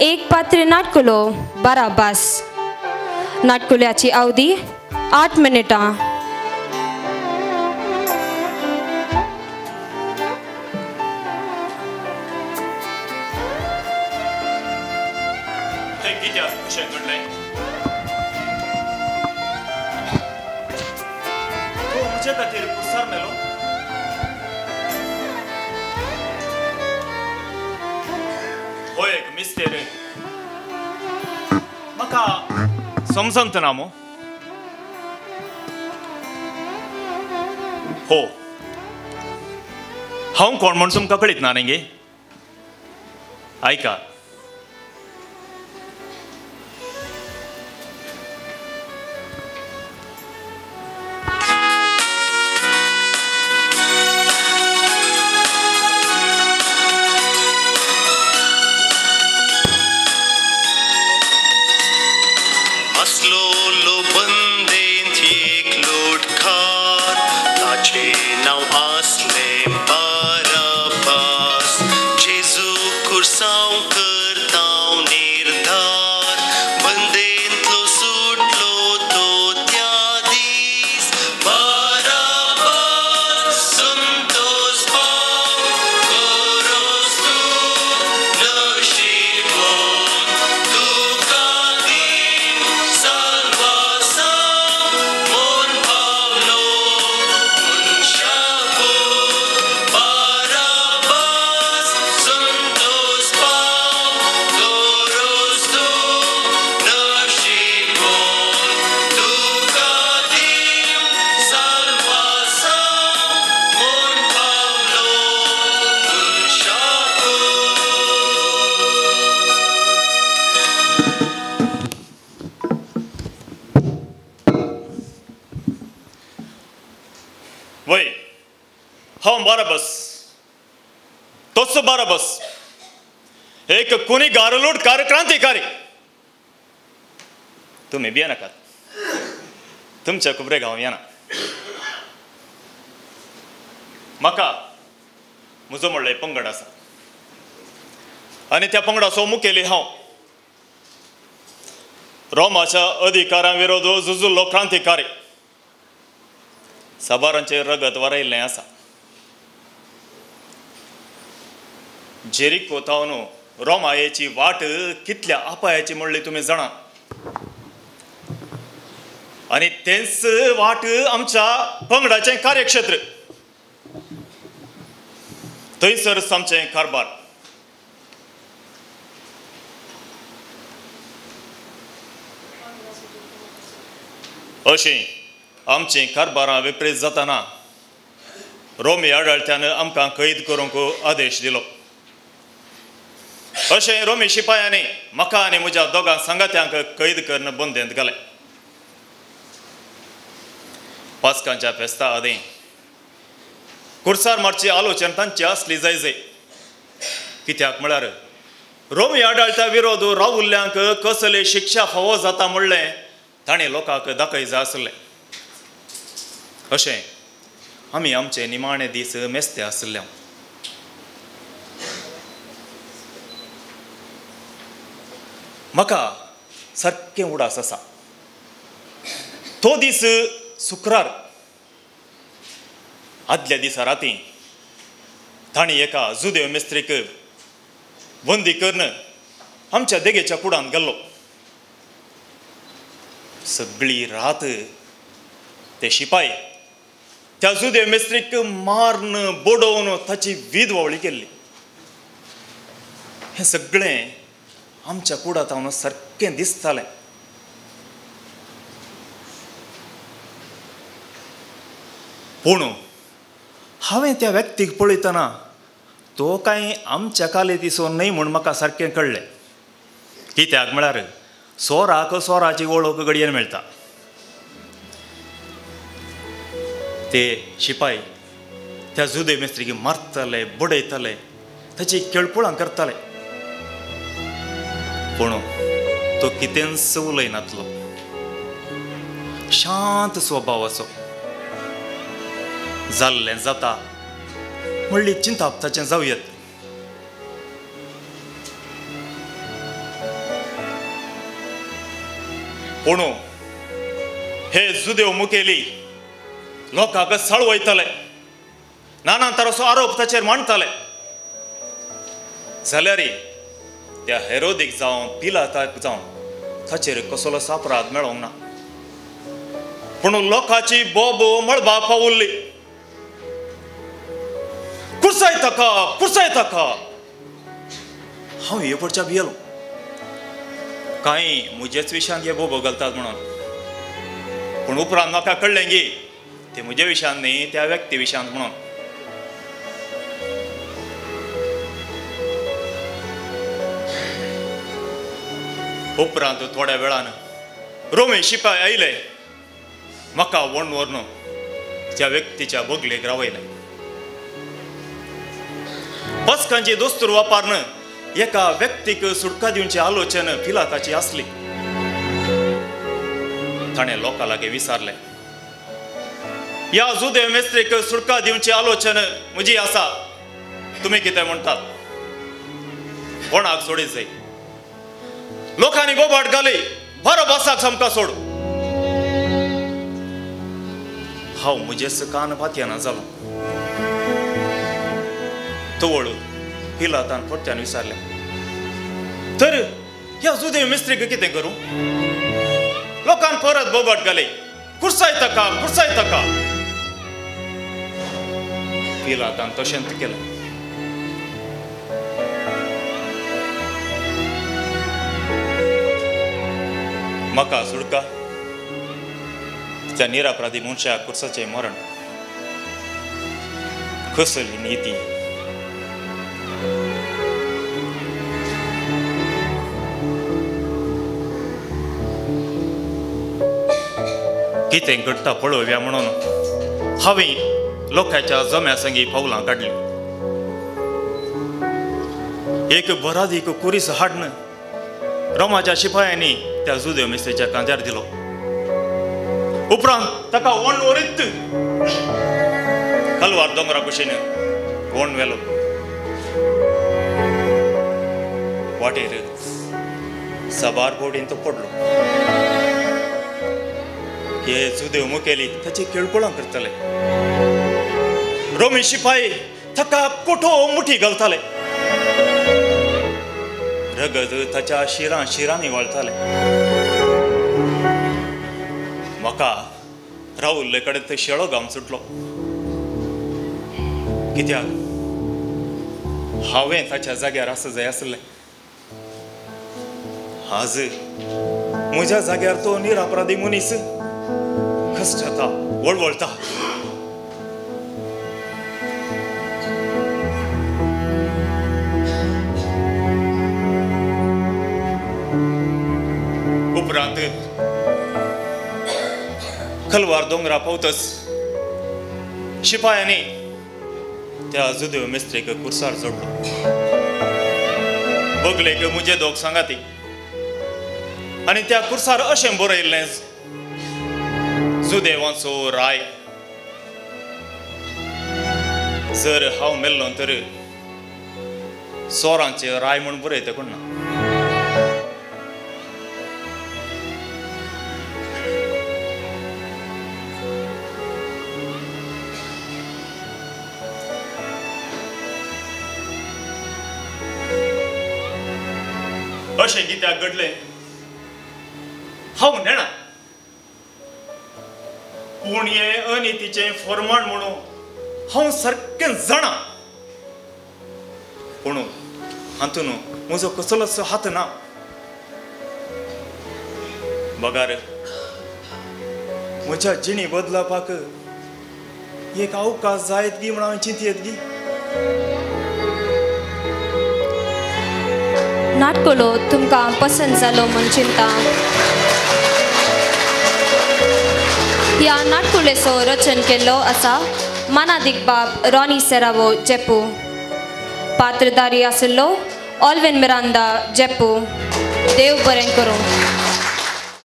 एक पात्री नाटकुलो बाराबास. नाटकुल्याची अवधी 8 मिनिटां. समजंत ना मो हो हांव कोण म्हण तुमकां कळीत ना न्ही गे. आयका, बाराबस तोच बाराबस एक कोणी गारलूट कार क्रांतिकारी. तुम्ही बिया नाकात, तुमच्या कुबरे गांव येना. म्हाका म्हजो म्हणलें पंगड आसा आनी त्या पंगडाचो मुखेली हांव. रोमाच्या अधिकारां विरोध झुजुल्लो क्रांतिकारी, साबारांचें रगत वारयल्लें आसा. जेरिको थावन रोमायेची वाट कितल्या अपायाची म्हणली तुमी जाणा, आनी तेंच वाट आमच्या पंगडाचें कार्यक्षेत्र, थंयसरच आमचें कारभार. अशीं आमचीं कारभारां विपरीत जाताना रोमी आडळत्यान आमकां कैद करूंक आदेश दिलो. अशें रोमी शिपायांनी म्हाका आनी म्हज्या दोगां सांगात्यांक कैद करून बंदेंत घालें. पास्कांच्या फेस्ता आदीं कुर्सार मारची आलोचन तांची आसली जाय जाय. कित्याक म्हळ्यार रोमी आडळत्या विरोध रावुल्ल्यांक कसली शिक्षा फावो जाता म्हणलें ताणें लोकांक दाखय जाय आसलें. अशें आमी आमचे निमाणे दीस मेस्ते आसले. म्हाका सारकें उडास आसा तो दीस शुक्रार. आदल्या दिसा राती तांणी एका जुदेव मिस्त्रीक बंदी करून आमच्या देगेच्या कुडांत गेल्लो. सगळी रात ते शिपाय त्या जुदेव मिस्त्रीक मारून बडोवन ताची वीद वावळी केल्ली. हें सगळें आमच्या कुडांत हांव सारकें दिसतालें. पूण हांवें त्या व्यक्तीक पळयतना तो कांय आमच्या कालेतीचो न्हय म्हूण म्हाका सारकें कळ्ळें. कित्याक म्हळ्यार सोराक सोराची वळख घडयेन मेळटा. ते शिपाय त्या जुदेव मिस्त्रीक मारताले, बडयताले, ताची केळपुळां करताले. पूण तो कितेंच उलयनातलो, शांत स्वभावाचो. जाल्लें जाता म्हणली चिंताप ताचें जावं येत. पूण हे जुदेव मुखेली लोकांक सळवयतले, नाना तराचो आरोप ताचेर मांडटले. जाल्यार त्या हेरोदीक जावं पिलाताक जावं ताचेर कसलोच अपराध मेळोंक ना. पूण लोकांची बोब मळबा पावुल्ली, कुर्साय ताका, कुर्साय ताका. हांव हे पडच्या भियेलो, कांय म्हजेच विशयांत हे बोबो घालतात म्हणून. पूण उपरांत म्हाका कळ्ळें की ते म्हजे विशयांत न्ही, त्या व्यक्ती विशयांत म्हणून. उपरांत थोड्या वेळान रोमी शिपाय आयले, म्हाका वण व्हरून त्या व्यक्तीच्या बगलेक रावयले. पस्कांची दोस्तूर वापरून एका व्यक्तीक सुटका दिवची आलोचन पिलाताची आसली. ताणें लोकां लागीं विचारलें, ह्या जुदेव मेस्त्रीक सुटका दिवची आलोचन म्हजी आसा, तुमी कितें म्हणटात? कोणाक सोडीत जाय? लोकांनी बोबाट घाली, बरो बसाक सामकां सोड. हांव म्हजेच कान पातयेना जालो. तवळ पिलातान परत्यान विचारलें, तर ह्या जुदेव मिस्त्रीक कितें करूं? लोकान परत बोबाट घाली, कुर्साय ताका, कुर्साय ताका. पिलातान तशेंच केलें. म्हाका सुडका त्या निरापराधी मनशाक कुर्साचें मरण कसली नीती? कितें घडटा पळोवया म्हणून हांवें लोकांच्या जम्या संगी पावलां काडलीं. एक बरादीक कुरीस हाडून रोमाच्या शिपायांनी त्या जुदेव मिस्त्रीच्या कांद्यार दिलो. उपरांत ताका वण वरीत कलवार दोंगरा कुशीन वण व्हेलो. वाटेर साबार बोडीन तो पडलो. हे जुदेव मुखेली ताची केळकुळां करताले. रोमी शिपाई ताका कोठो मुठी घालताले. रगत ताच्या शिरां शिरांनी वळताले. म्हाका रावुल्ले कडेन ते शेळो घाम सुटलो. कित्याक हांवें ताच्या जाग्यार आसा जाय आसलें. आज म्हज्या जाग्यार तो निरापराधी मनीस कश्टता, वळवळटा. उपरांत कलवार दोंगरा पावतच शिपायांनी त्या जुदेव मिस्त्रीक कुर्सार जोडलो. बगलेक म्हजे दोग सांगाती आनी त्या कुर्सार अशें बरयल्लें, जुदेवांचो राय. जर हांव मेल्लो तर चोरांचे राय म्हूण बरयता कोण ना. अशें कित्याक घडलें हांव नेणा, पूण हें अनितीचें फॉर्माण म्हणून हांव सारकें जाणा. पूण हातून म्हजो कसलोच हात ना. बगार म्हज्या जिणी बदलपाक एक अवकाश जायत गी म्हण हांवें चिंतयेत गी. नाटकुलो तुमकां पसंत जालो म्हूण चिंता. ह्या नाटकुलेचो रचन केल्लो आसा मानादीक बाब रॉनी सेरावो जेपू, पात्रदारी आशिल्लो ऑल्विन मिरांदा जेपू. देव बरें करूं.